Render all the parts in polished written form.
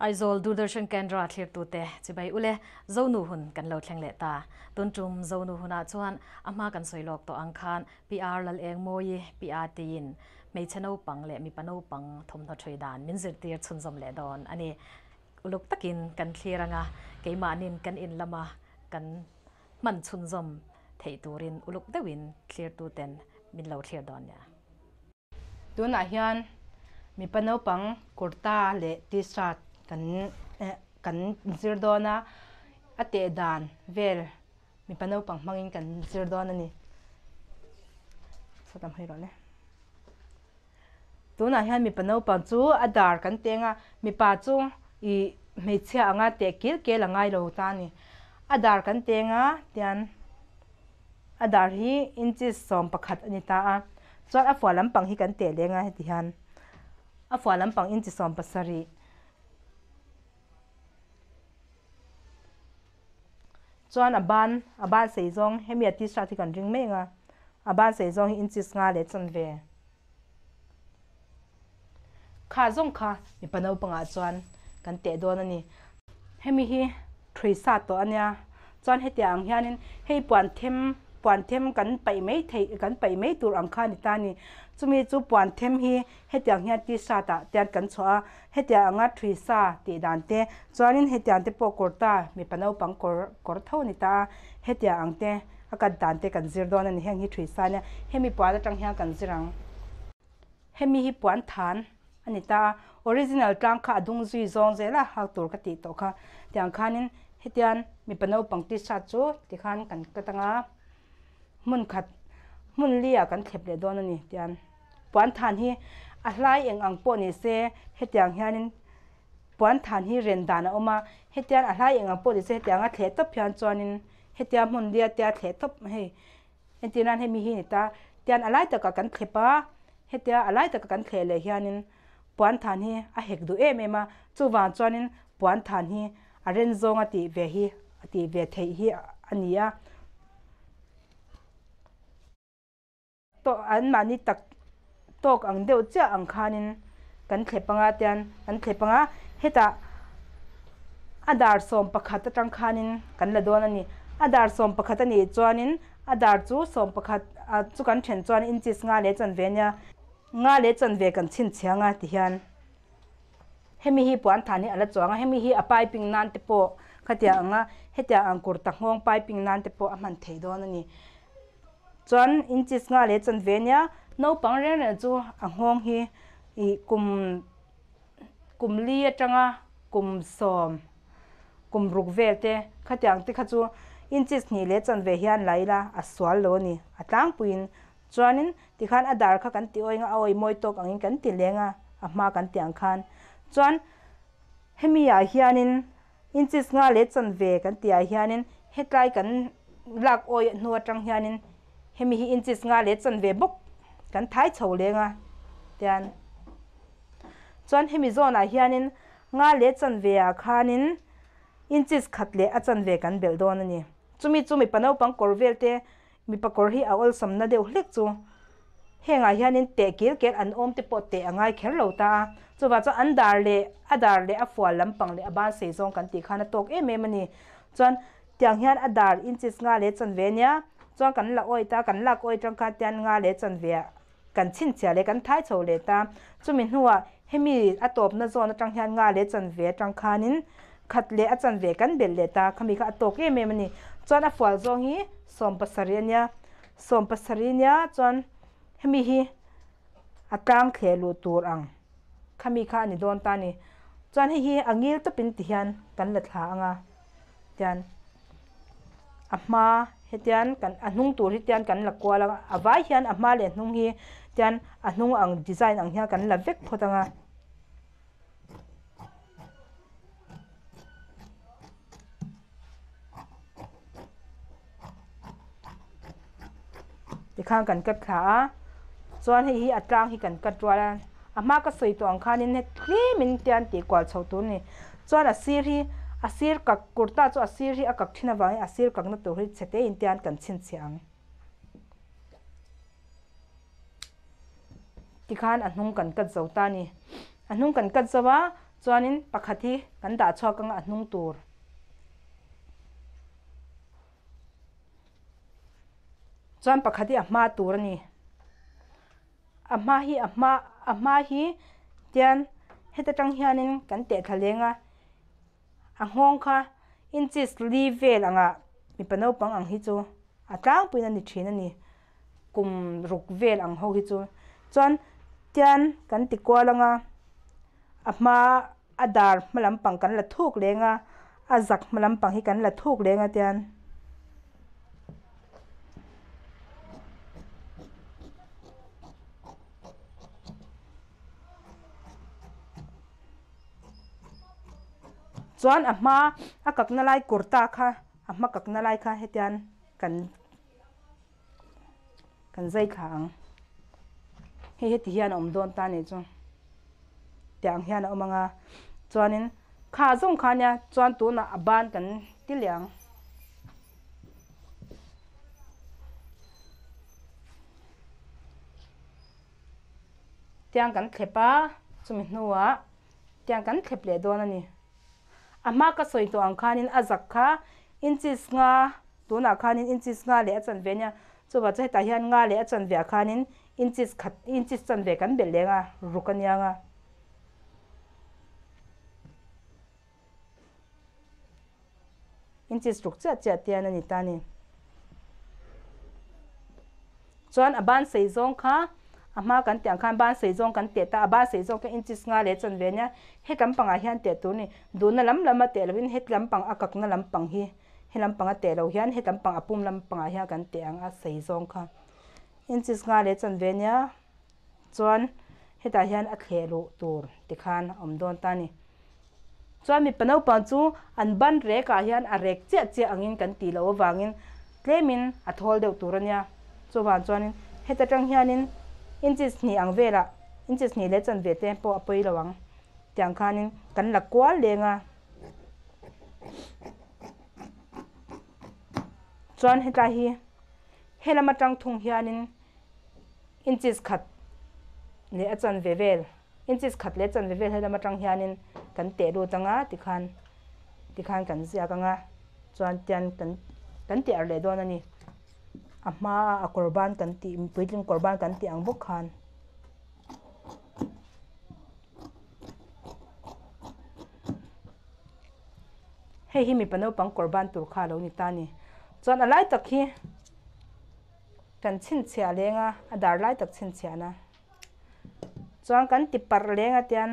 Aizawl Doordarshan Kendra thlirtute chibai ule Zonu hun kan lo thleng leh ta. Tun tum Zonu hunah chuan a hma kan sawi lawk tawh ang khan PR Lalengmawi PR tiin hmeichhe naupang leh mipa naupang thawmhnaw thui dan min zirtir chhunzawm leh dawn a ni. Uluk takin kan thlir anga keimahnin kan in lama kan hman chhunzawm theih turin uluk deuhin thlirtuten min lo thlir dawn nia. Tunah hian mipa naupang kurta leh t-shirt kan kan zir dawn a, a teh dan vel mipa naupang hmangin kan zir dawn a ni. Sawtam hawi rawh le. Tunah hian mipa naupang chu a dar kan teng a, mipa chu ih hmeichhia anga teh kil kel a ngai lo ta a ni. A dar kan teng a tian. A dar hi inches 11 a ni ta a, chuan a fuah lampang hi kan teh leng a heti hian a fuah lampang inchi 17 chuan a ban a ban sei zawng hemi a t-shirt hi kan ring mai ang a, a ban sei zawng hi inches 5 leh chanve kha zawng kha mipa naupangah chuan kan teh dawn a ni. Hemi hi thui sa tawh a nia, chuan hetiang ang hianin hei puan them puan them kan paih mai theih kan paih mai tur ang kha a ni ta a ni. Chumi chu puan them hi hetiang hian t-shirt ah tian kan chhuah a, hetiang anga thui sa tih dan te chuanin hetiang te pawh kurta mipa naupang kawr kawr tho a ni ta a, hetiang ang te a cut dan te kan zir dawn a ni. Heng hi thui sa a nia, hemi puan atang hian kan zir ang. Hemi hi puan than a ni ta a, original tlang kha a dung zui zawng zel a, hak tur ka tih tawh kha. Tiang khanin hetian mipa naupang t-shirt chu tikhan kan cut anga hmun khat hmun li ah kan thlep leh dawn a ni tian. Puan than hi a hlai eng ang pawh ni se hetiang hianin puan than hi ren dan a awm a, hetian a hlai eng ang pawh ni se hetianga thleh tawp hian chuanin hetia hmun lia tia thleh tawp hei Entir nan hemi hi ni ta, tian a lai takah kan thlep a, hetia a lai taka kan thleh leh hianin puan than hi a hek duh em em a, chuvang chuanin puan than hi a ren zawnga tih ve hi a tih ve theih hi a ni a. Tawh anmahni tak tawk ang deuh chiah ang khanin kan thlep anga tian kan thlep anga hetah a dar 11 atang khanin kan la dawn a ni. A dar 11 a nih chuanin a dar chu 11 chu kan then chuan inches 5 leh chanve ania 5 leh chanve kan chhinchhiang a tihian hemi hi puan than hi a la chuang a, hemi hi a piping nan te pawh khatiang anga hetiang ang kurta nghawng piping nan te pawh a hman thei dawn a ni. Chuan inches 5 leh chanve nia naupang reng reng chu a nghawng hi ih kum kum li atanga kum 10 kum 6 vel te khatiang te kha chu inches 2 leh chanve hian la ila a sual lo a ni a tlangpuiin chuanin tikhan a dar kha kan ti awih anga a awih mawi tawk angin kan ti leng a a hma kan tih ang khan chuan hemi ah hianin Inches 5 leh chanve kan tih ah hianin hetlai kan lak awih hnu atang hianin hemi hi inches 5 leh chanve bawk kan thai chho leng a tian chuan hemi zawn ah hianin 5 leh chanve ah khanin inches 1 leh a chanve kan belh dawn a ni. Chumi chu mipa naupang kawr vel te Mipa kawr hi a awlsamna deuh hlek chu hengah hianin teh kil kel an awm te pawh teh a ngai kher lo ta a, chuvah chuan an dar leh a dar leh a fual lampang leh a ban sei zawng kan tih khan a tawk em em a ni. Chuan tiang hian a dar inches 5 leh chanve ania, chuan kan la awih ta, kan lak awih tang khan tian 5 leh chanve ah kan chhinchhiah leh kan thai chho leh ta. Chumi hnuah hemi a tawpna zawn atang hian 5 leh chanve atang khanin 1 leh a chanve kan belh leh ta, khami kha a tawk em em a ni. Chuan a fual zawng hi 17 a nia, 17 nia chuan hemi hi a tlang thleh luh tur ang khami kha a ni dawn ta a ni. Chuan hei hi a ngil tawpin ti hian kan la thla anga tian a hma hetian kan a hnung tur hi tian kan la kual anga a vai hian a hma leh hnung hi tian a hnung ang design ang hian kan la vek phawt anga. Tikhan kan cut thla a, chuan hei hi a tlang hi kan cut rual a, a hma ka sawi tawh ang khanin he tlemin tian tih kual chho tur a ni. Chuan a sir hi a sir kak kurta chu a sir hi a kak thin avangin a sir kakna tur hi chhe te in tian kan chhinchhiah ang. Tikhan a hnung kan cut zo ta a ni. A hnung kan cut zo a. Chuanin pakhat hi kan dah chhuak anga a hnung tur. Chuan pakhat hi a hma tur a ni. A hma hi a hma a hma hi tian heta tang hianin kan teh thla leng a, a nghawng kha inches li vel angah mipa naupang ang hi chu a tlangpuiin a ni thin a ni. Kum ruk vel ang ho hi chu chuan tian kan ti kual anga a hma a dar hma lampang kan la thuk leng a a zak hma lampang hi kan la thuk leng a tian. Chuan a hma a kakna lai kurta kha a hma kakna lai kha hetian kan kan zai thla ang hei heti hian a awm dawn ta nih chu tiang hian a awm ang a chuanin kha zawng kha nia chuan tunah a ban kan ti leh ang. Tiang kan thlep a chumi hnuah tiang kan thlep leh dawn a ni. A hma ka sawi tawh ang khanin a zak kha inches nga tunah khanin inches nga leh a chanve ania chuvah chu hetah hian nga leh a chanve ah khanin inches khat inches chanve kan belh leng a ruk ania nga. Inches ruk chiah chiah te hian a ni ta a ni. Chuan a ban sei zawng kha a hma kan tih ang khan ban sei zawng kan teh ta a, ban sei zawng kha inches nga leh chanve ania he lampangah hian teh tur a ni. Duhna lam lama teh lovin he lampang a kakna lampang hi he lampang a teh lo hian he lampang a pum lampangah hian kan teh ang a sei zawng kha inches nga leh chanve ania chuan hetah hian a thleh luh tur tikhan a awm dawn ta a ni. Chuan mipa naupang chu an ban rek ah hian a rek chiah chiah angin kan tih loh avangin tlemin a thawl deuh tur a nia. Chuvang chuanin heta tang hianin inches hnih ang velah inches hnih leh chanve te pawh a pawi lo ang tiang khanin kan la kual leng a. Chuan hetlai hi helam atang thung hianin inches khat leh a chanve vel. Inches khat leh chanve vel helam atang hianin kan teh lut anga tikhan tikhan kan ziak anga chuan tian kan kan tih arh leh dawn a ni. A hmaa a kawr ban kan tih puitling kawr ban kan tih ang bawk khan. Hei hi mipa naupang kawr ban tur kha a lo ni ta a ni. Chuan a lai tak hi kan chhinchhiah leng a, a dar lai tak chhinchhiahna. Chuan kan ti parh leng a tian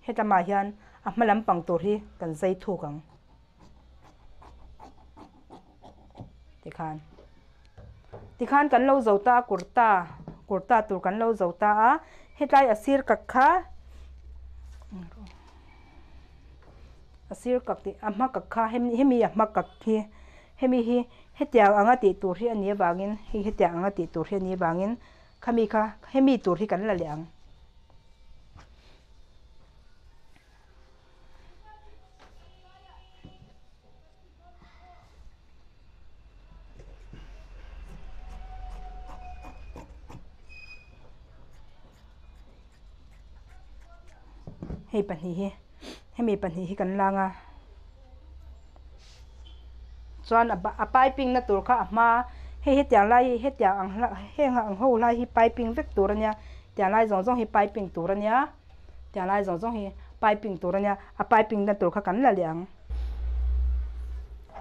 hetlama hian a hma lampang tur hi kan zai thuk ang tikhan tikhan kan lo zo ta a kurta kurta tur kan lo zo ta a hetlai a sir kak kha a sir kak tih a hma kak kha hemi a hma kak hi hemi hi hetiang anga tih tur hi a nih avangin hei hetiang anga tih tur hi a nih avangin. Khami kha hemi tur hi kan la leh ang. Hei pahnih hi hemi pahnih hi kan lang a chuan a piping na tur kha a hma hei hetiang lai hi hetiang ang heng ang ho lai hi piping vek tur a nia tiang lai zawng zawng hi piping tur a nia tiang lai zawng zawng hi piping tur a nia a piping na tur kha kan la leh ang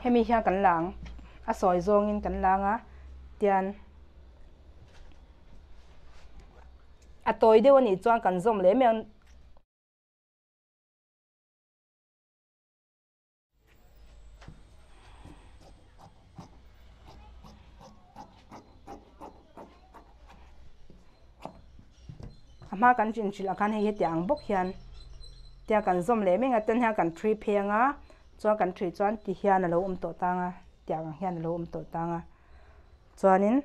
hemi hian kan la ang a sawi zawngin kan la ang a tian. A tawi deuh a nih chuan kan zawm leh mai ang. A hma kan chin hrilh ah khan hei hetiang ang bawk hian tia kan zawm leh mai ang a ten hian kan ṭhui phei ang a chuan kan ṭhui chuan ti hian a lo awm tawh tang a tiang ang hian a lo awm tawh tang a chuanin.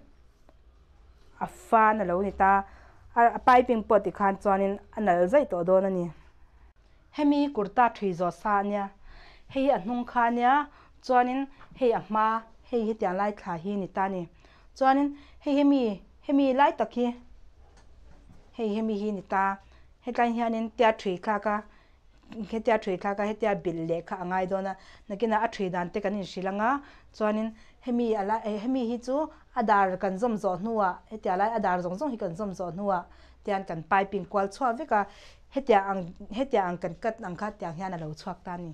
a fan a lo ni ta a piping pawh tikhan chuanin a nal zaih tawh dawn a ni. Hemi kurta thui zawh sa a nia, hei hi a hnung kha a nia, chuanin hei a hma hei hetiang lai thla hi a ni ta a ni. Chuanin hei hemi hemi lai tak hi hei hemi hi a ni ta, hetlai hianin tia thui thlak a. hetia thui thlak a hetia bilh leh kha a ngai dawn a nakinah a thui dan te kan inhrilh ang a chuanin hemi a lai hemi hi chu a dar kan zawm zawh hnuah hetia lai a dar zawng zawng hi kan zawm zawh hnuah tian kan piping kual chhuah vek a hetia ang hetia ang kan cut ang kha tiang hian a lo chhuak ta a ni.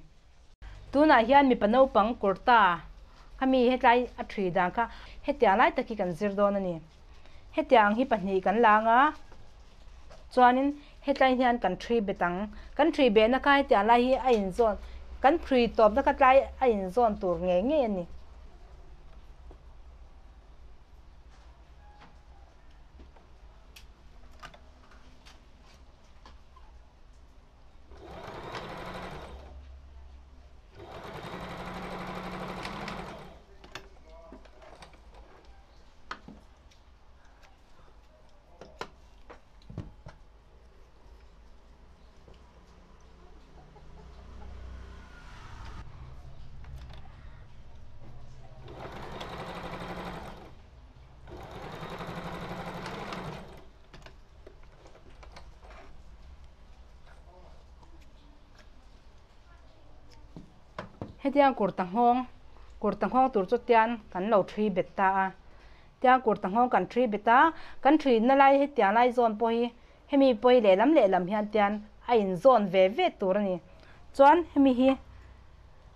Tunah hian mipa naupang kurta khami hetlai a thui dan kha hetiang lai tak hi kan zir dawn a ni. Hetiang hi pahnih kan lang a, chuanin hetlai hian kan thui bet ang. Kan thui behna kha hetiang lai hi a inzawn, kan thui tawpna kha tlai a inzawn tur ngei ngei a ni. Hetiang kurta nghawng kurta nghawng tur chu tian kan lo thui bet ta a. Tiang kurta nghawng kan thui bet a, kan thuina lai hetiang lai zawn pawh hi hemi pawh hi lehlam lehlam hian tian a inzawn ve ve tur a ni. Chuan hemi hi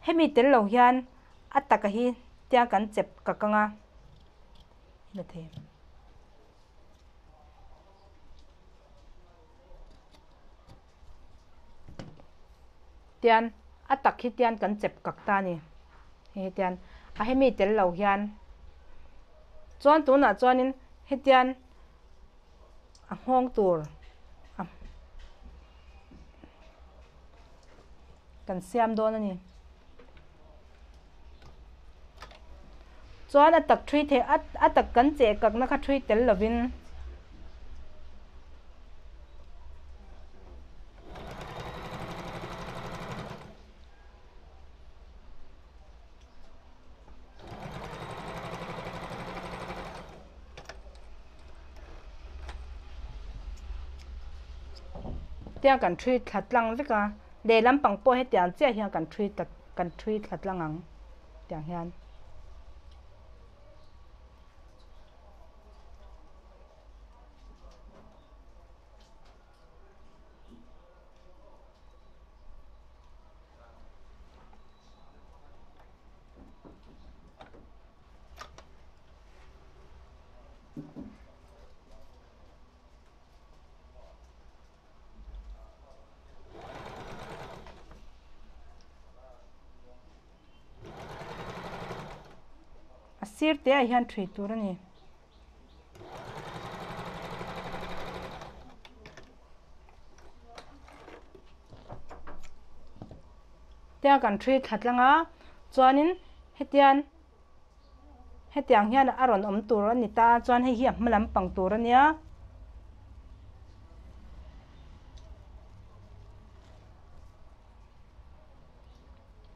hemi tel lo hian a taka hi tiang kan chep kak ang a la thei. Tian a tak hi tian kan chep kak ta a ni hei tian a hemi tel lo hian chuan tunah chuanin hetian a nghawng tur a kan siam dawn a ni chuan a tak thui theih a tak kan cheh kakna kha thui tel lovin. Tiang kan thui thla tlang vek a, lehlam pang pawh hetiang chiah hian kan thui ta kan thui thla tlang ang tiang hian. A sir te ah hian thui tur a ni. Tia kan thui thla tlang a chuanin hetian hetiang hian a rawn awm tur a ni ta a chuan hei hi a hma lampang tur a nia.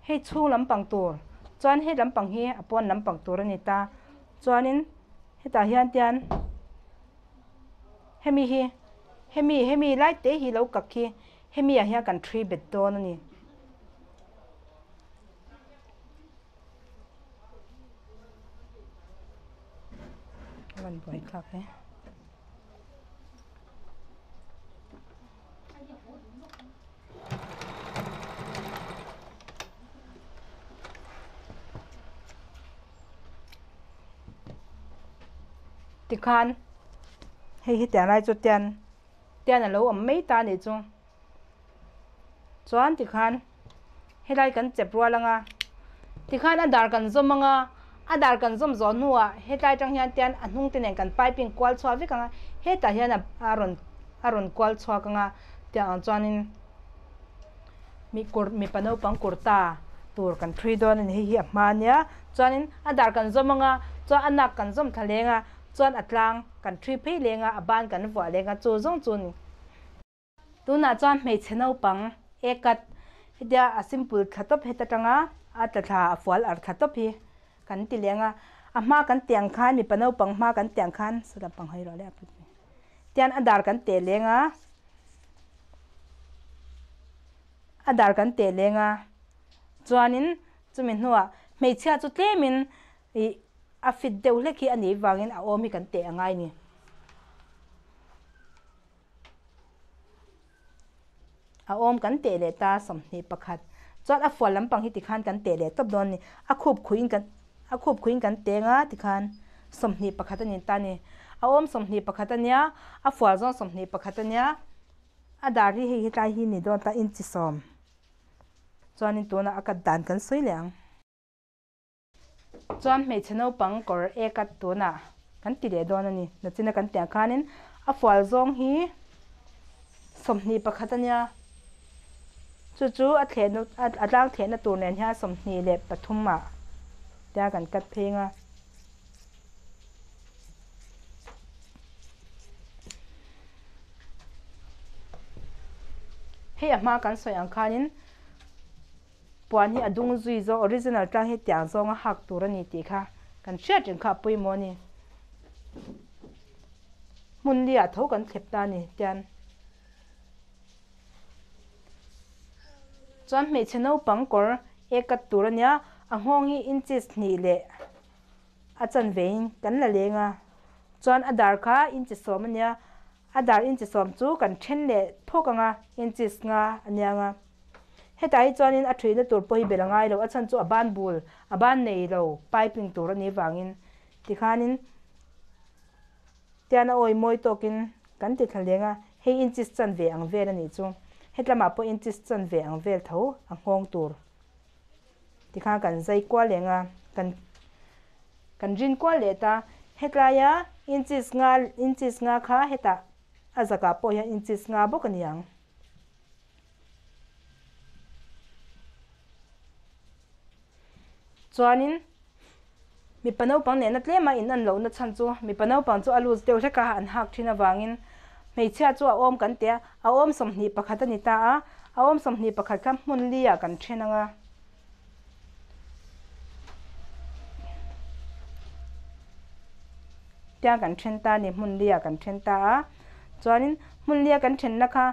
Hei chhung lampang tur chuan hei lampang hi a pawn lampang tur a ni ta chuanin hetah hian tian hemi hi hemi hemi lai te hi lo kak hi hemi ah hian kan thui bet dawn a ni. Van buai thlak e. Tikhan hei hi tiang lai chu tian tian a lo awm mai ta a nih chu chuan tikhan helai kan chep rual ang a tikhan a dar kan zawm ang a a dar kan zawm zawh hnuah hetlai atang hian tian a hnung te nen kan piping kual chhuah vek ang a hetah hian a rawn a rawn kual chhuak ang a tiang ang chuanin mi kawr mipa naupang kurta tur kan thui dawn a ni hei hi a hma ania chuanin a dar kan zawm ang a chuan a nak kan zawm thla leng a chuan a tlang kan thui phei leng a a ban kan vuah leng a chu zawng chu a ni. Tunah chuan hmeichhe naupang e cut hetia a simple thla tawp het atanga a tla thla a fual ar thla tawp hi kan ti leng a, a hma kan teh ang khan mipa naupang hma kan teh ang khan saw lampang hawi rawh le a put mai tian a dar kan teh leng a. A dar kan teh leng a, chuanin chumi hnuah hmeichhia chu tlemin ih a fit deuh hlek hi a nih vangin a awm hi kan teh a ngai ni. A awm kan teh leh ta 21 chuan a fual lampang hi tikhan kan teh leh tawp dawn a ni. A khup khuiin kan a khup khuiin kan teng a tikhan 21 a ni ta a ni. A awm 21 a nia, a fual zawng 21 a nia. A dar hi hei hetlai hi ni dawn ta inchi sawm chuanin tunah a cut dan kan sawi leh ang. Chuan hmeichhe naupang kawr e cut tunah kan ti leh dawn a ni. Nachina kan tih ang khanin a fual zawng hi 21 a nia. Chu chu a thlehna a tlang thlehna tur nen hian 23 ah tia kan cut phei ang a. Hei a hma kan sawi ang khanin puan hi a dung zui zawng original tlang hi tiang zawnga hak tur a ni tih kha kan hriat reng kha a pawimawh a ni. Hmun liah tho kan thlep ta a ni tian. Chuan hmeichhe naupang kawr e cut tur a nia, a nghawng hi inches hnih leh a chanvein kan la leng a, chuan a dar kha inchi sawm a nia, a dar inchi sawm chu kan then leh phawk ang a, inches nga a nia ang a. Hetah hi chuanin a thuihna tur pawh hi bel a ngai lo, a chhan chu a ban bul, a ban nei lo piping tur a nih vangin tikhanin tian a awi mawi tawkin kan ti thla leng a, hei inches chanve ang vel a nih chu, hetlamah pawh inches chanve ang vel tho a nghawng tur. Tikhan kan zai kual leh nga, kan kan rin kual leh ta. Hetlaia inches nga inches nga kha hetah a zakah pawh hian inches nga bawk a ni ang. Chuanin mipa naupang nehna tlema in an lohna chhan chu mipa naupang chu a loose deuh hlek a an hak thin avangin hmeichhia chu a awm kan teh a, a awm 21 a ni ta a, a awm 21 kha hmun li ah kan then ang a. Tiang kan then ta a ni, hmun li ah kan then ta a, chuanin hmun li a kan thenna kha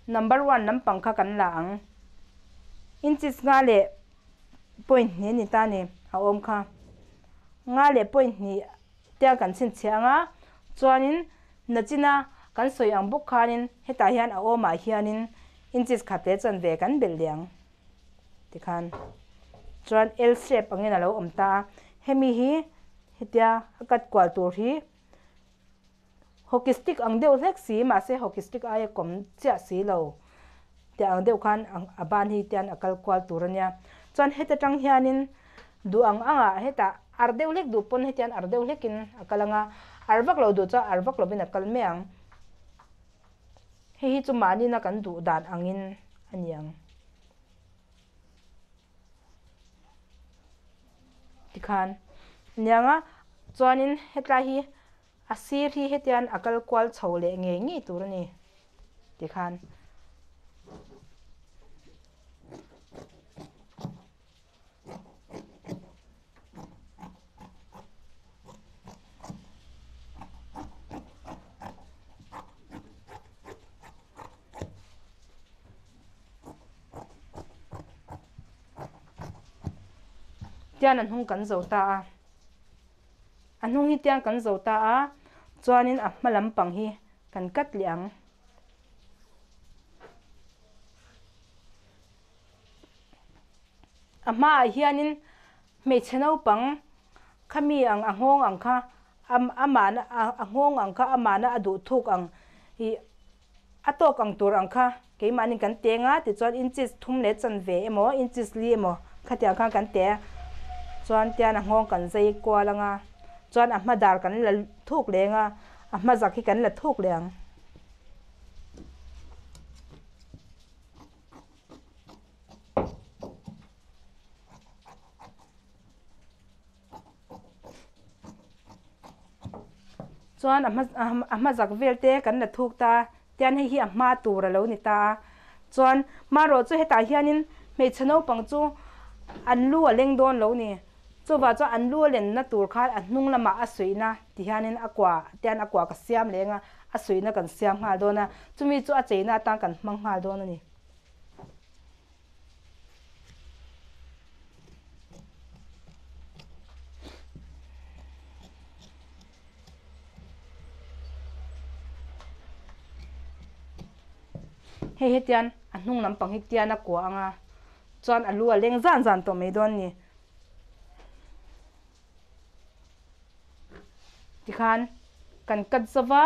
number one lampang kha kan la ang, inches nga leh point hnih a ni ta a ni, a awm kha nga leh point hnih tiang kan chhinchhiah ang a, chuanin nachina kan sawi ang bawk khanin hetah hian a awmah hianin inches khat leh chanve kan belh leh ang tikhan chuan L shape angin a lo awm ta a, hemi hi hetia a cut kual tur hi hockey stick ang deuh hlek si mahse hockey stick aia kawm chiah si lo tih ang deuh khan a ban hi tian a kal kual tur a nia. Chuan heta tang hianin duh ang angah hetah ar deuh hlek duh pawn hetian ar deuh hlekin a kal ang a, ar vak lo duh chuan ar vak lovin a kal mai ang. Hei hi chu mahnina kan duh dan angin a ni ang. Tikhan aniang a, chuanin hetlai hi A sir hi hetian a kal kual chho leh ngei ngei tur a ni tikhan. Tian a hnung kan zo ta a. A hnung hi tiang kan zo ta a, chuanin a hma lampang hi kan cut leh ang. A hmaah hianin hmeichhe naupang khami ang a nghawng ang kha amahna a nghawng ang kha amahna a duh thuk ang ih a tawk ang tur ang kha keimahni kan teng a tichuan inches thum leh chanve emaw inches li emaw khatiang khan kan teh a chuan tian a nghawng kan zai kual ang a chuan a hma dar kan la thuk leh ang a a hma zak hi kan la thuk leh ang. Chuan a hma a hma zak vel te kan la thuk ta a, tian hei hi a hma tur a lo ni ta a. Chuan hmarawh chu hetah hianin hmeichhe naupang chu an lu a leng dawn lo ni. Chuvah chuan an lu a lenna tur khan a hnung lamah a suihna ti hianin a kua tian a kua ka siam leng a, a suihna kan siam nghal dawn a, chumi chu a cheina atan kan hmang nghal dawn a ni. Hei hetian a hnung lampang hi tian a kuah ang a, chuan a lu a leng zan zan tawh mai dawn a ni. Tikhan kan cut zo va,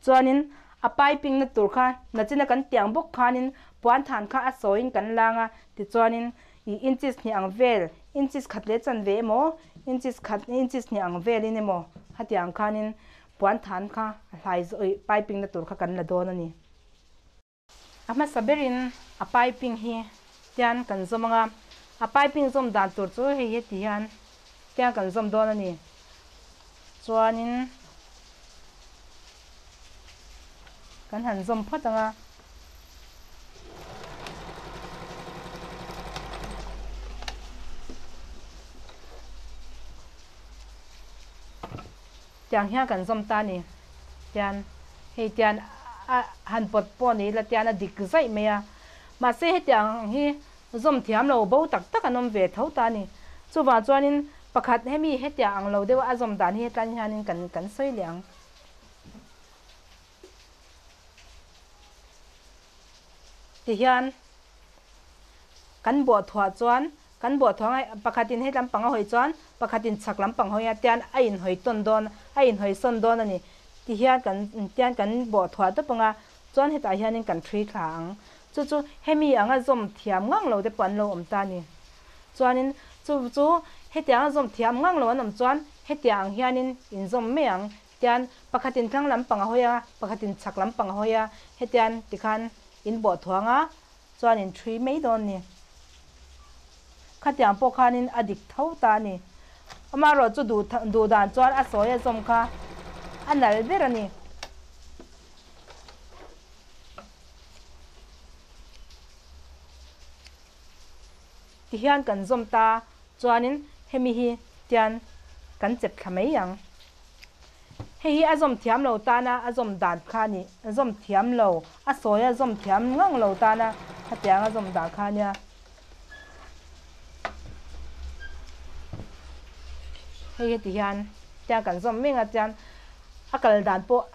chuanin a piping na tur kha nachina kan tiang bawk khanin puan than kha a sawiin kan lang a, tichuanin ih inches hnih ang vel, inches khat leh chanve emaw, inches khat inches hnih ang velin emaw hetiang khanin puan than kha a hlai zawh ih piping na tur kha kan la dawn a ni. A hmasa berin a piping hi tian kan zawm ang a, a piping zawm dan tur chu hei heti hian tian kan zawm dawn a ni. Chuanin kan han zawm phawt ang a. Tiang hian kan zawm ta a ni. Tian hei tian a han pawt pawh ni ila tian a dik zaih mai a. Mahse hetiang hi zawm thiam lo bo tak tak an awm ve tho ta a ni. Chuvang chuanin pakhat hemi hetiang ang lo deuha a zawm dan hi hetlan hianin kan kan sawi leh ang. Tihian kan buah thuah chuan Kan buah thuang a, pakhatin hei lampang a hawi chuan pakhatin chhak lampang hawi a tian a inhawi tawn dawn, a inhawi sawn dawn a ni. Ti hian kan tian kan buah thuah tawp ang a, chuan hetah hianin kan ṭhui thla ang. Chu chu hemi anga zawm thiam ngang lo te pawh an lo awm ta a ni. Chuanin chu chu hetiang a zawm thiam ngang lo an awm chuan hetiang ang hianin inzawm mai ang. Tian pakhatin thlang lampang a hawi a, pakhatin chhak lampang a hawi a, hetian tikhan in buah thuang a, chuan in ṭhui mai dawn ni. Khatiang pawh khanin a dik tho ta a ni. Amaherawh chu duh duh dan chuan a sawi a zawm kha a nal ber a ni. Tihian kan zawm ta chuanin hemi hi tian kan chep thla mai ang. Hei hi a zawm thiam lo tana a zawm dan kha a ni. A zawm thiam lo, a sawi a zawm thiam ngang lo tana hetiang a zawm dan kha a nia. Hei heti hian tiang kan zawm meng a chuan a kal dan pawh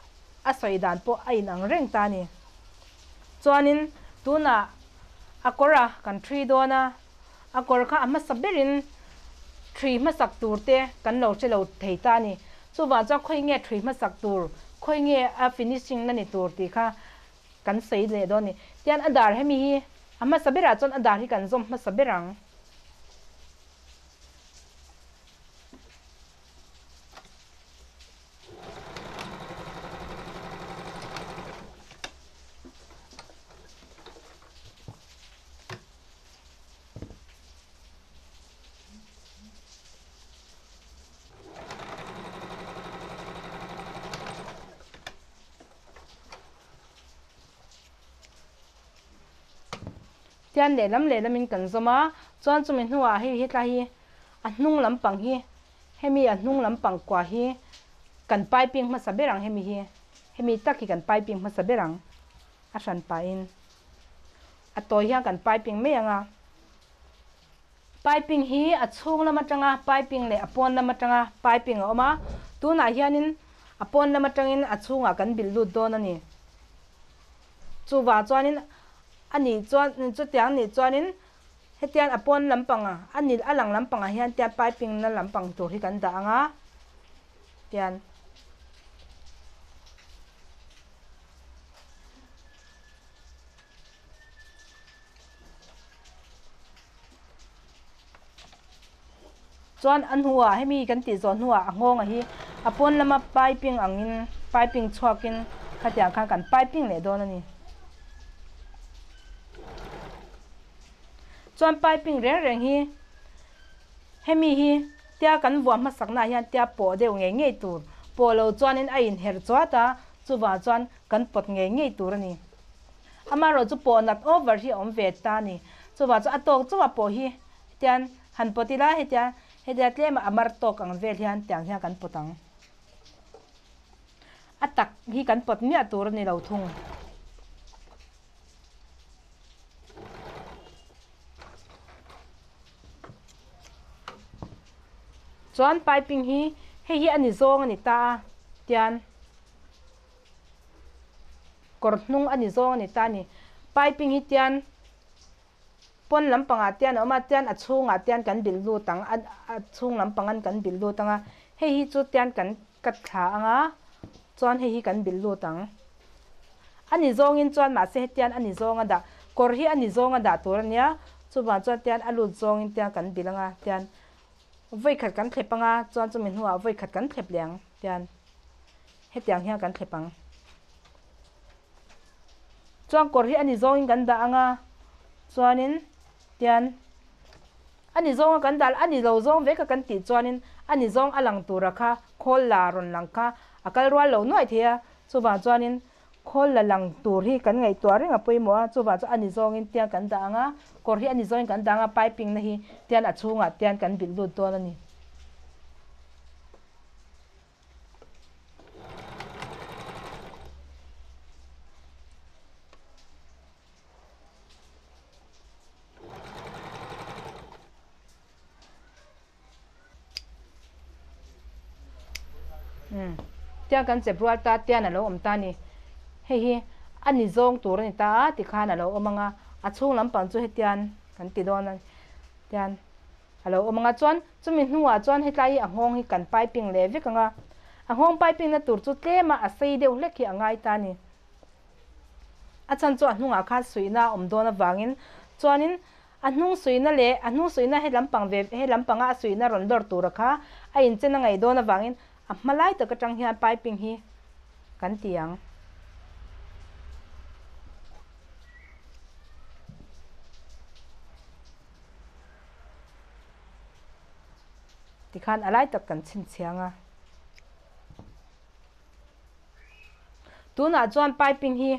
a sawi dan pawh a inang reng ta a ni. Chuanin tunah a kawr a kan ṭhui dawn a, a kawr kha a hmasa berin ṭhui hmasak tur te kan lo hre lo thei ta a ni. Chuvang chuan khawi nge ṭhui hmasak tur, khawi nge a finishing na ni tur tih kha kan sawi leh dawn a ni. Tian a dar hemi hi a hmasa berah chuan a dar hi kan zawm hmasa ber ang. Tian lehlam lehlamin kan zawm a, chuan chumi hnuah hei hetlai hi a hnung lampang hi hemi a hnung lampang kua hi kan piping hmasa ber ang hemi hi hemi tak hi kan piping hmasa ber ang a hran pahin a tawi hian kan piping mai ang a. Piping hi a chhung lam atanga piping leh a pawn lam atanga piping a awm a, tunah hianin a pawn lam atangin a chhungah kan bilh lut dawn a ni. Chuvang chuanin a nih chuan chutiang nih chuanin hetian a pawn lampang a ni a lang lampangah hian tian piping na lampang tur hi kan dah ang a tian. Chuan a hnuah hemi kan tih zawh hnuah a nghawng hi a pawn lama piping angin piping chhuakin khatiang khan kan piping leh dawn a ni. Chuan piping reng reng hi hemi hi tia kan vuah hmasaknaah hian tia pawh deuh ngei ngei tur pawh lo chuanin a inherh chuat a, chuvang chuan kan pawt ngei ngei tur a ni. Amaherawh chu pawh nat over hi a awm ve ta a ni. Chuvang chu a tawk chauh a pawh hi hetian han pawt ila hetian hetia tlem a mar tawk ang vel hian tiang hian kan pawt ang. A tak hi kan pawt miah tur a ni lo thung. Chuan piping hi hei hi a ni zawng a ni ta a tian. Kawr hnung a ni zawng a ni ta a ni. piping hi tian pawn lampangah tian a awm a tian a chhungah tian kan bilh lut ang a a chhung lampang an kan bilh lut ang a hei hi chu tian kan cut thla ang a chuan hei hi kan bilh lut ang a ni zawngin chuan mahse hetian a ni zawng a dah kawr hi a ni zawng a dah tur a nia chuvang chuan tian a lut zawngin tian kan bilh ang a tian vawi khat kan thlep ang a chuan chumi hnuah vawi khat kan thlep leh ang tian hetiang hian kan thlep ang. Chuan kawr hi a ni zawngin kan dah ang a, chuanin tian a ni zawnga kan dah a ni lo zawng veka kan tih chuanin a ni zawng a lang tura kha khawl la rawn lang kha a kal rual lo nuaih thei a, chuvang chuanin khawl la lang tur hi kan ngaihtuah reng a pawimawh a, chuvang chuan a ni zawngin tian kan dah ang a, kawr hi a ni zawngin kan dah ang a, piping na hi tian a chhungah tian kan bilh lut dawn a ni. Tiang kan chep rual ta tian a lo awm ta ni. Hei hi a ni zawng tur a ni ta a tikhan a lo awm ang a, a chhung lampang chu hetian kan ti dawn a tian. A lo awm ang a, chuan chumi hnuah chuan hetlai hi a nghawng hi kan piping leh vek ang a, a nghawng piping na tur chu tlem a a sei deuh hlek hi a ngai ta a ni. A chhan chu a hnungah khan suihna a awm dawn avangin chuanin a hnung suihna leh a hnung suihna he lampang ve he lampanga a suihna rawn lawr tura kha a inchen a ngaih dawn avangin a hma lai tak atang hian piping hi kan ti ang. Tikhan a lai tak kan chhinchhiang a. Tunah chuan piping hi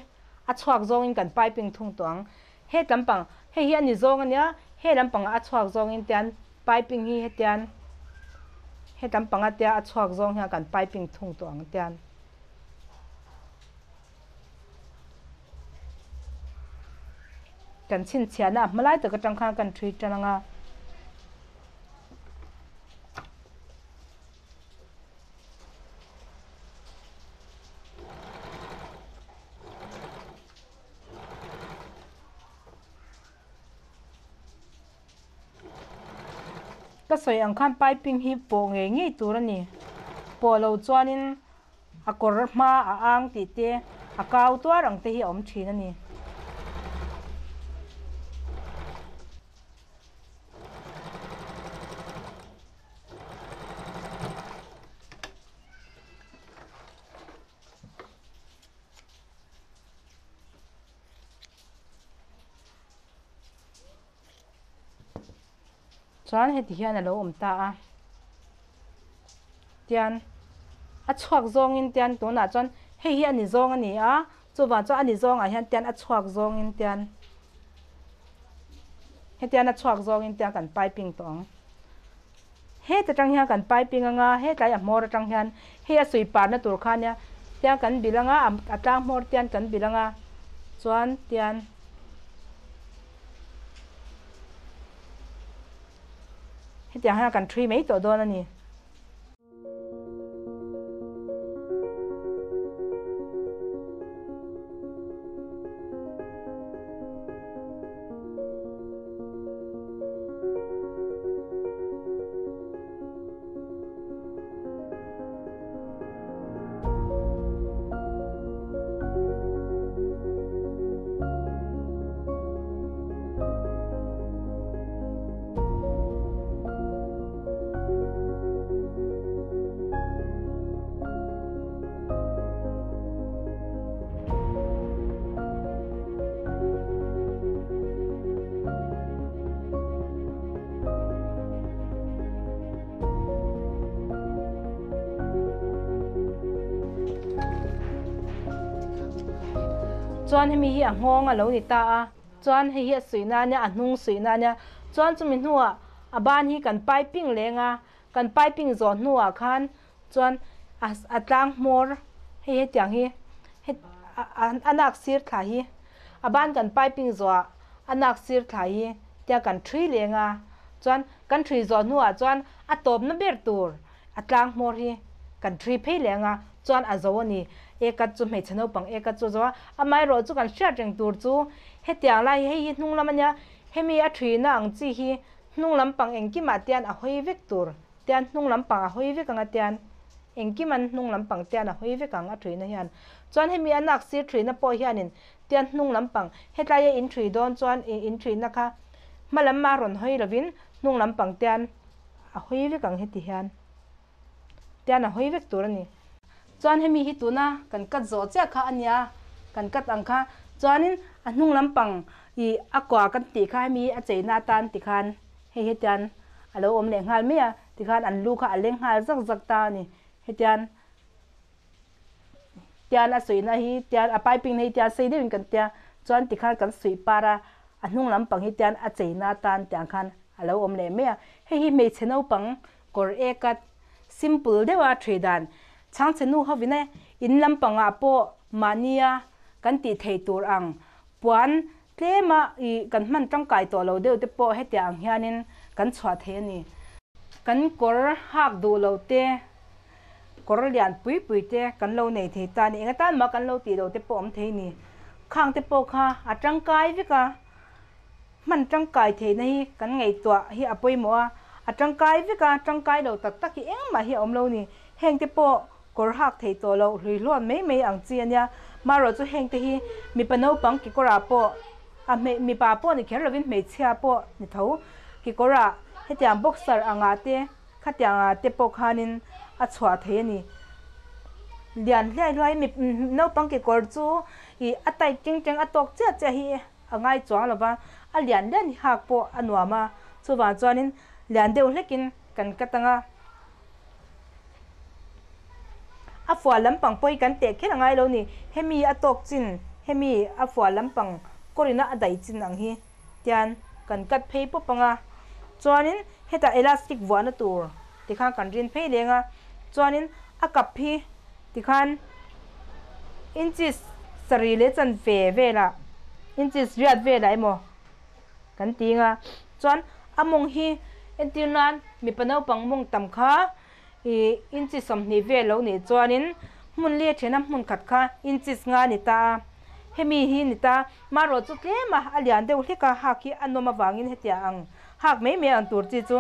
a chhuak zawngin kan piping thung tawh ang. He lampang, hei hi a ni zawng a nia, he lampangah a chhuak zawngin tian piping hi hetian he lampanga tia a chhuak zawng hian kan piping thung tawh ang tian. Kan chhinchhiahna a hma lai tak atang khan kan ṭhui tan ang a. Ka sawi ang khan piping hi pawh ngei ngei tur a ni. Pawh lo chuanin A kawr hma a ang tih te, a kau tuar ang te hi a awm thin a ni. Chuan heti hian a lo awm ta a, tian a chhuak zawngin tian tunah chuan hei hi a ni zawng a ni a, chuvang chuan a ni zawngah hian tian a chhuak zawngin tian hetian a chhuak zawngin tian kan piping tawh ang. Heta tang hian kan piping anga hetlai a hmawr atang hian hei a sui parna tur kha nia tian kan bilh anga a tlang hmawr tian kan bilh anga chuan tian. Hetiang hian kan ṭhui mai tawh dawn a ni. Chuan hemi hi a nghawng a lo ni ta a, chuan hei hi a suihna ania, a hnung suihna ania, chuan chumi hnuah a ban hi kan piping leng a, kan piping zawh hnuah khan chuan a tlang hmawr hei hetiang hi a nak sir thla hi a ban kan piping zawhah a nak sir thla hi tia kan thui leng a, chuan kan thui zawh hnuah chuan a tawpna ber tur a tlang hmawr hi kan thui phei leng a, chuan a zo a ni. e cut chu hmeichhe naupang e cut chu a zo a amaherawh chu kan hriat reng tur chu hetiang lai hi hei hi hnung lam ania hemi a thihna ang chi hi hnung lampang engkimah te hian a hawi vek tur tian hnung lampang a hawi vek anga tian engkim an hnung lampang tian a hawi vek ang a thihna hian chuan hemi a nak sir thihna pawh hianin tian hnung lampang hetlai a in thih dawn chuan ih in thihna kha hma lam a rawn hawi lovin hnung lampang tian a hawi vek ang heti hian tian a hawi vek tur a ni. Chuan hemi hi tuna kan cut zawh chiah kha a nia kan cut ang kha chuanin a hnung lampang ih a kua kan tih kha hemi a cheina atan tikhan hei hetian a lo awm leh nghal mai a tikhan an lu kha a leng nghal zak zak ta a ni hetian tian a suihna hi tian a piping na hi tian sei deuhin kan tia chuan tikhan kan suih par a a hnung lampang hi tian a cheina atan tiang khan a lo awm leh mai a hei hi hmeichhe naupang kawr ek a simple deuha thui dan chhangchhe nu hovin e in lampangah pawh mahnia kan tih theih tur ang puan tlema ih kan hman tangkai tawh lo deuh te pawh hetiang ang hianin kan chhuah thei a ni. Kan kawr hak duh lo te, kawr lian pui pui te kan lo nei thei ta a ni. Eng atan mah kan lo tih lo te pawh awm thei a ni. Khang te pawh kha a tangkai vek a. Hman tangkai theihna hi kan ngaihtuah hi a pawimawh a, a tangkai vek a, tangkai lo tak tak hi engmah hi a awm lo ni. Heng te pawh kawr hak thei tawh loh hlui hlawn mai mai ang chi a nia. Marawh chu heng te hi mipa naupang kekawrah pawh a hmei mipa pawh ni kher lovin hmeichhia pawh ni tho kekawrah hetiang boxer angah te khatiangah te pawh khanin a chhuah thei a ni. Lian hliai hluai naupang kekawr chu ih a tight teng teng a tawk chiah chiah hi A ngai chuang lo va, a lian lian hi hak pawh a nuam a, chuvang chuanin lian deuh hlekin kan cut ang a. A fual lampang pawh hi kan teh kher a ngai lo ni, hemi a tawk chin, hemi a fual lampang kawrina a daih chin ang hi tian kan cut phei pawp ang a. Chuanin hetah elastic vuahna tur tikhan kan rin phei leng a, chuanin a kap hi tikhan inches sarih leh chanve velah inches riat velah emaw kan ti ang a, chuan a mawng hi entir nan mipa naupang mawng tam kha ih inches 20 vel lo nih chuanin hmun li a then a hmun khat kha inches nga a ni ta a, hemi hi ni ta marawh chu tlem a a lian deuh hlek a hak hi a nawm avangin hetiang ang hak mai mai ang tur chi chu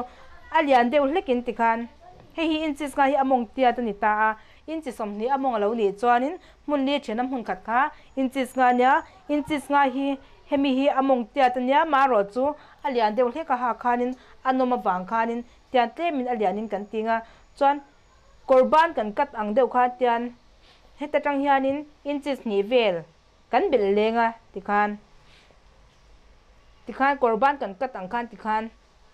a lian deuh hlekin tikhan hei hi inches nga hi a mawng tiat a ni ta a, inchi 20 a mawng a lo nih chuanin hmun li thena hmun khat kha inches nga nia, inches nga hi hemi hi a mawng tiat a nia marawh chu a lian deuh hlek a hak khanin a nawm avang khanin tian tlemin a lianin kan ti nga chuan kawr ban kan cut ang deuh khan tian heta tang hianin inches hnih vel kan belh leng a tikhan tikhan kawr ban kan cut ang khan tikhan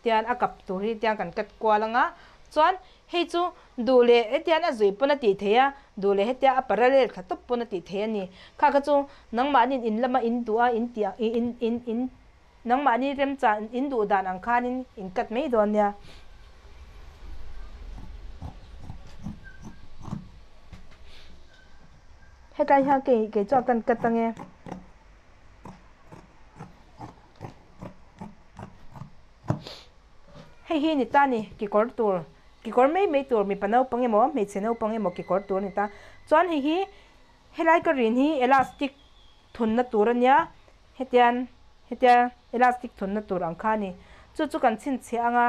tian a kap tur hi tiang kan cut kual ang a chuan hei chu duh leh hetian a zui pawn a tih theih a duh leh hetia a parallel thla tawp pawn a tih theih a ni kha kha chu nangmahniin in lama in duh a in tih ang in in in nangmahni remchan in duh dan ang khanin in cut mai dawn nia. Hetlai hian kei kei chuan kan cut ang e. Hei hi ni ta ni kekawr tur kekawr mai mai tur mipa naupang emaw hmeichhe naupang emaw kekawr tur a ni ta chuan hei hi helai ka rin hi elastic thunna tur a nia hetian hetia elastic thunna tur ang kha a ni chu chu kan chhinchhiah ang a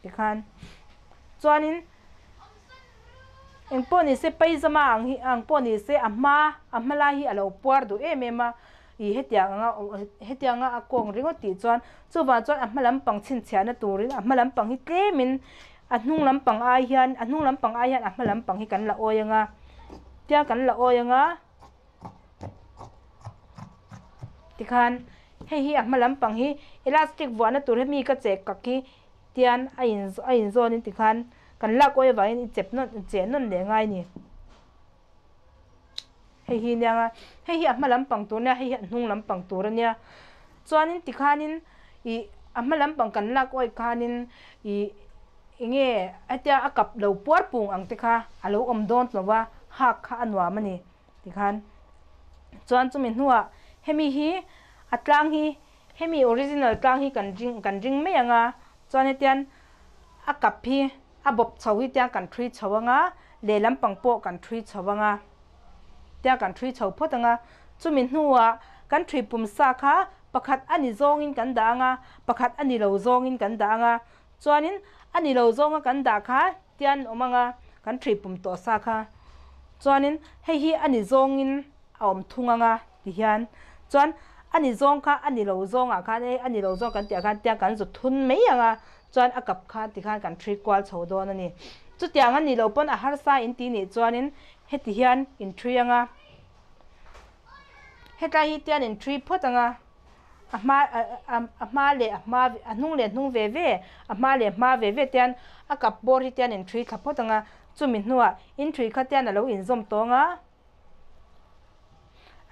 tikhan chuanin engpawh ni se paizama ang hi ang pawh ni se a hma a hma lai hi a lo puar duh em em a ih hetiang anga hetianga a kawng ringawt tih chuan chuvang chuan a hma lampang chhinchhiahna turin a hma lampang hi tlemin a hnung lampang ai hian a hnung lampang ai hian a hma lampang hi kan la awi anga tia kan la awi anga. Tikhan hei hi a hma lampang hi elastic vuahna tur hi mi ka cheh kak hi tian a in a inzawn in tikhan kan lak awih avangin i chep nawn cheh nawn leh ngai a ni. Hei hi nia nga hei hi a hma lampang tur nia hei hi a hnung lampang tur a nia chuanin tikhanin ih a hma lampang kan lak awih khanin ih enge hetia a kap lo puar pung ang te kha a lo awm dawn tlo va hak kha a nuam a ni. Tikhan chuan chumi hnuah hemi hi a tlang hi hemi original tlang hi kan ring kan ring mai ang a chuan hetian a kap hi a bawp chho hi tiang kan thui chho ang a lehlam pang pawh kan thui chho anga tia kan thui chho phawt anga chumi hnuah kan thui pum sa kha pakhat a ni zawngin kan dah anga pakhat a ni lo zawngin kan dah anga chuanin a ni lo zawnga kan dah kha tian awm anga kan thui pum tawh sa kha chuanin hei hi a ni zawngin a awm thung anga ti hian chuan a ni zawng kha a ni lo zawngah khan e a ni lo zawng kan tih ah khan tiang kan zut thun mai anga chuan a kap khan tikhan kan thui kual chho dawn a ni. Chutiang a nih loh pawn a harsa in tih nih chuanin heti hian in thui anga hetlai hi tian in thui phawt anga a hma a hma leh a hma a hnung leh hnung ve ve a hma leh hma ve ve tian a kap bawr hi tian in thui thla phawt anga chumi hnuah in thui kha tian a lo inzawm tawng a.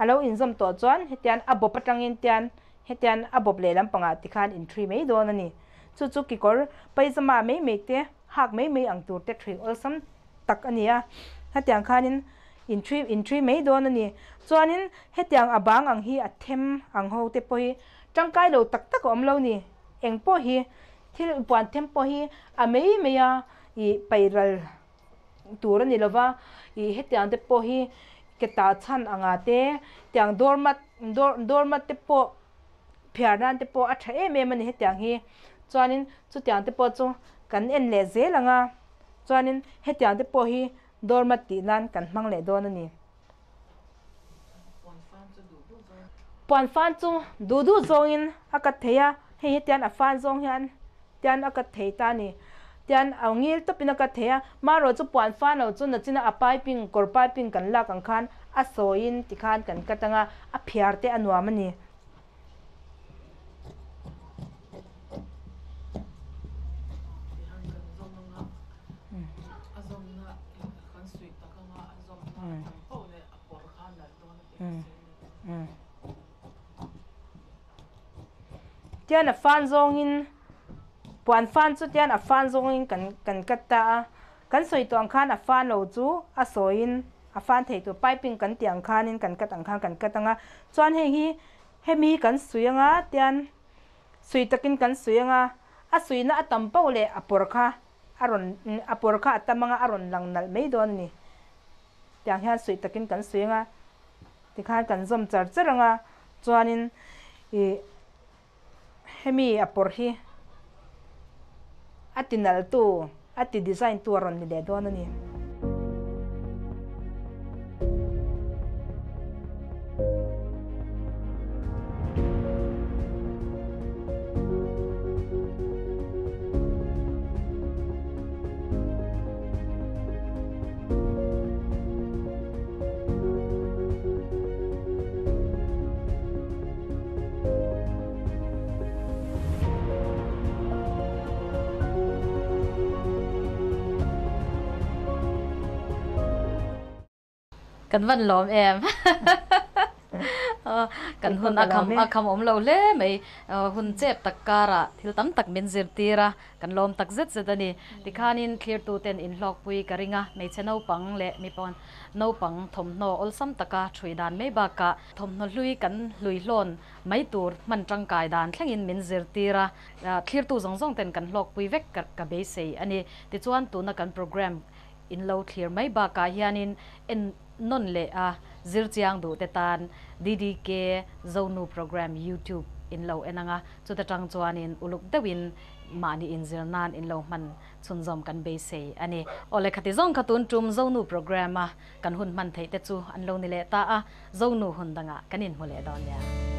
A lo inzawm tawh chuan hetian a bawp atangin tian hetian a bawp leh lampangah tikhan inthui mai dawn a ni. Chu chu kekawr paizama mai mai te hak mai mai ang tur te thui awlsam tak a ni a. Hetiang khanin inthui inthui mai dawn a ni. Chuanin hetiang a bang ang hi a them ang ho te pawh hi tangkai lo tak tak a awm lo ni. Eng pawh hi thil puan them pawh hi a mai mai a ih pairal tur a ni lova ih hetiang te pawh hi ke tah chhan anga te tiang doormat door doormat te pawh phiar nan te pawh a tha em em a ni hetiang hi chuanin chutiang te pawh chu kan en leh zel ang a chuanin hetiang te pawh hi doormat tih nan kan hmang leh dawn a ni. Puan fan chu duh duh zawngin a kat thei a, hei hi tian a fan zawng hian tian a kat thei ta a ni. Tian a ngil tawpin a kat thei a, marawh chu puan fan lo chu nachina a piping kawr piping kan lak ang khan a sawiin tikhan kan kat ang a, a phiar te a nuam a ni. Tian a fan zawngin puan fan chu tian a fan zawngin kan kan cut ta a kan sawi tawh ang khan a fan lo chu a sawiin a fan thei tur piping kan tih ang khanin kan cut ang khan kan cut ang a chuan hei hi hemi hi kan suih ang a tian suih takin kan suih ang a a suihna a tam pauh leh a pawr kha a rawn a pawr kha a tam ang a a rawn lang nalh mai dawn a ni. Tiang hian suih takin kan suih ang a, tikhan kan zawm char char ang a, chuanin ih hemi a pawr hi a ti nalh tu, a ti design tu a rawn ni leh dawn a ni. Kan van lawm em. Kan hun a kham a kham awm lo hle mai. Hun chep tak karah thil tam tak min zirtir a, kan lawm tak zet zet a ni. Tikhanin thlirtuten inhlawkpui ka ring a, hmeichhe naupang leh mipa naupang thawmhnaw awlsam taka ṭhui dan mai bakah thawmhnaw hlui kan hlui hlawn mai tur hman ṭangkai dan thlengin min zirtir a, thlirtu zawng zawng ten kan hlawkpui vek ka beisei a ni. Tichuan tuna kan programme in lo thlir mai bakah hianin en nawn leh a zir chiang duh te tan DDK Zonu Programme YouTube in lo en ang a, chuta tang chuanin uluk deuhin mahni inzir nan in lo hman chhunzawm kan beisei a ni. Awle khati zawng kha tun tum Zonu Programme a kan hun hman theih te chu an lo ni leh ta a, Zonu hun dangah kan inhmu leh dawn nia.